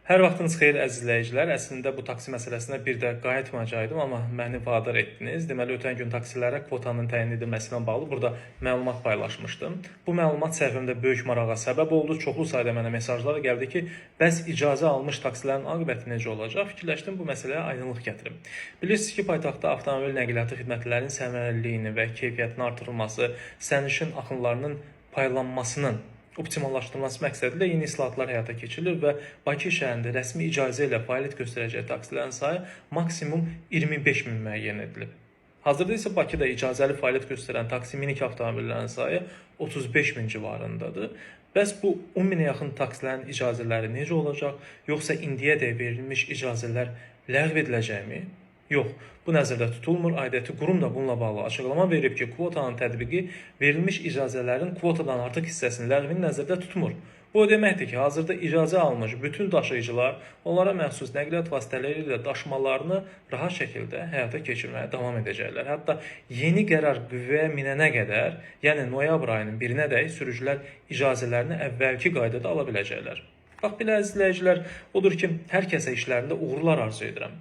Hər vaxtınız xeyir, əziz izləyicilər. Əslində bu taksi məsələsinə bir də qayıtmayacaqdım, amma məni vadar etdiniz. Deməli, ötən gün taksilərə kvotanın təyin edilməsi ilə bağlı burada məlumat paylaşmışdım. Bu məlumat səhifəmdə böyük marağa səbəb oldu. Çoxlu sayda mənə mesajlar gəldi ki, bəs icazə almış taksilərin aqibəti necə olacaq? Fikirləşdim, bu məsələyə aydınlıq gətirim. Bilirsiniz ki, paytaxtda avtomobil nəqliyyatı xidmətlərinin səmərəliliyini və keyfiyyətinin artırılması, sərnişin axınlarının paylanmasının optimallaşdırılması məqsədilə yeni islahatlar həyata keçirilir və Bakı şəhərində rəsmi icazə ilə fəaliyyət göstərəcək taksilərin sayı maksimum 25 min müəyyən edilib. Hazırda isə Bakıda icazəli fəaliyyət göstərən taksi minik avtomobillərin sayı 35 min civarındadır. Bəs bu 10 minə yaxın taksilərin icazələri necə olacaq? Yoxsa indiyədək verilmiş icazələr ləğv ediləcəkmi? Yox, bu nəzərdə tutulmur. Aidiyyəti qurum da bununla bağlı açıqlama verib ki, kvotanın tətbiqi verilmiş icazələrin kvotadan artıq hissəsinin ləğvini nəzərdə tutmur. Bu o deməkdir ki, hazırda icazə almış bütün daşıyıcılar onlara məxsus nəqliyyat vasitələri ilə daşımalarını rahat şəkildə həyata keçirməyə davam edəcəklər. Hətta yeni qərar qüvvəyə minənə qədər, yəni noyabr ayının 1-nədək sürücülər icazələrini əvvəlki qaydada ala biləcəklər. Bax belə, əziz izləyicilər, odur ki, hər kəsə işlərində uğurlar arzu edirəm.